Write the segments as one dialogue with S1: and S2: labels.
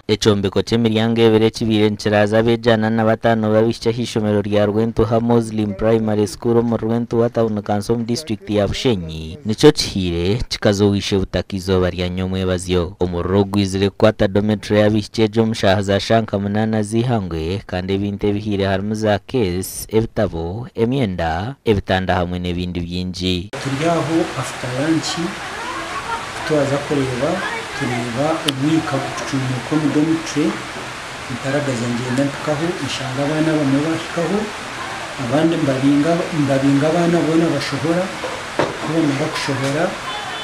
S1: Ekyombeko ky'emiryango ebiri ekibaire nikiraaza abeegi 45 b'abaishiki ah'eishomero rya Rwentuha Muslim Primary School omuri Rwentuha Town Council omu disiturikiti ya Bushenyi nikyo kihiire kikaza ow'eishe-butaka eizooba rya nyomwebazyo. Omuriro ogwizire kukwata dormitory y'abaishiki egi omu shaaha za shaaha 8 z'eihangwe kandi ebintu ebihiire harimu za case, ebitabo, emyenda, ebitanda hamwe n'ebindi bingi.
S2: Turi aho after lunch kutwaza kureeba tureeba omwika gukucumuuka omu dormitory ntaragaza ngyenda mpikaho nshanga abaana abamwe bahikaho abandi mbabinga abaana boona bashohora kubamara kushohora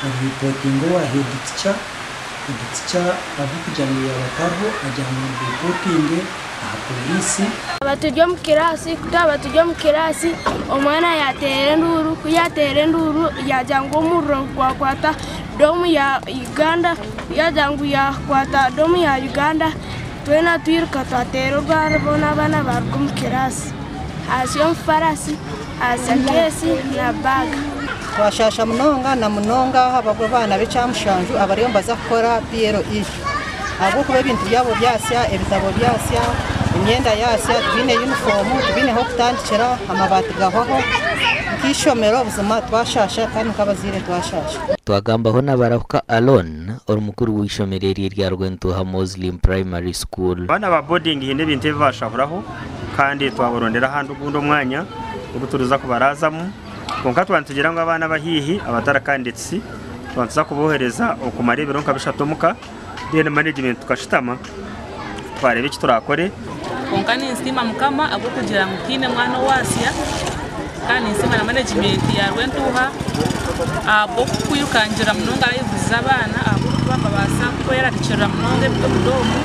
S2: bareportinga owa head teacher, head teacher ahabw'okugira ngu yaaba atariho agira ngu mureportinge aha pooriisi.
S3: Twaba turi omu kiraasi, ku twaba turi omu kiraasi omwana yaateera enduuru, ku yaateera enduuru yaagira ngu omuriro gwakwata dorm ya Uganda, ku yaagira ngu yakwata dorm ya Uganda twena twiruka twateera orwari boona abaana baaruga omu kiraasi. Haasya omufarasi, haasya case na bag.
S4: Twashasha munonga na munonga ahabw'abaana b'ekyamushanju abariyo nibaza kukora PLE ahabw'okuba ebintu byabo byasya, ebitabo byasya, emyenda yasya, tibaine yunifoomu, tibaine h'okutandikira, amabaati gahwaho. Nk'eishomero buzima twashasha kandi nk'abazaire twashasha.
S1: Twagambaho na Barahuka Alon ori mukuru w'eishomero eri erya Rwentuha Muslim Primary School.
S5: Abaana ba boarding haine ebintu ebi bashahuraho kandi twabarondera ahandi ogundi omwanya ogu turiza kubarazamu kwonka twaba nitugira ngu abaana abahaihi abatari candidates twaba nituza kubohereza okumara ebiro nka bishatu omuka then management tukashutama twareba eki turakore.
S6: Kwonka ninsiima Mukama ahabw'okugira ngu tihaine mwana owaasya kandi ninsiima na management ya Rwentuuha ahabw'okwirukangira munonga lives z'abaana ahabw'okuba babaasa kwerarikirira munonga ebidomudomu.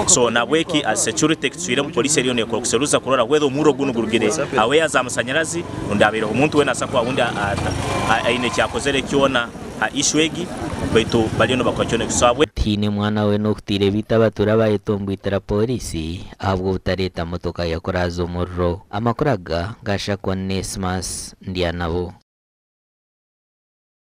S7: So nabweki as security tuswire mu police eriyo nekora okuseruza kurora whether omurro gunu gurugire awe za masanyarazi rundi abaireho omuntu wena asa kuba wundi aine ekyakozere kyona ha issue egi baitu bariyo nibakora kyona ekisobwe.
S1: Tihaine mwana weena ohutiire beitu abatuura bayetomboitera pooriisi ahabw'obutareeta motoka yakuraaza omuriro. Amakuru aga gashakwa Onesmus Ndyanabo.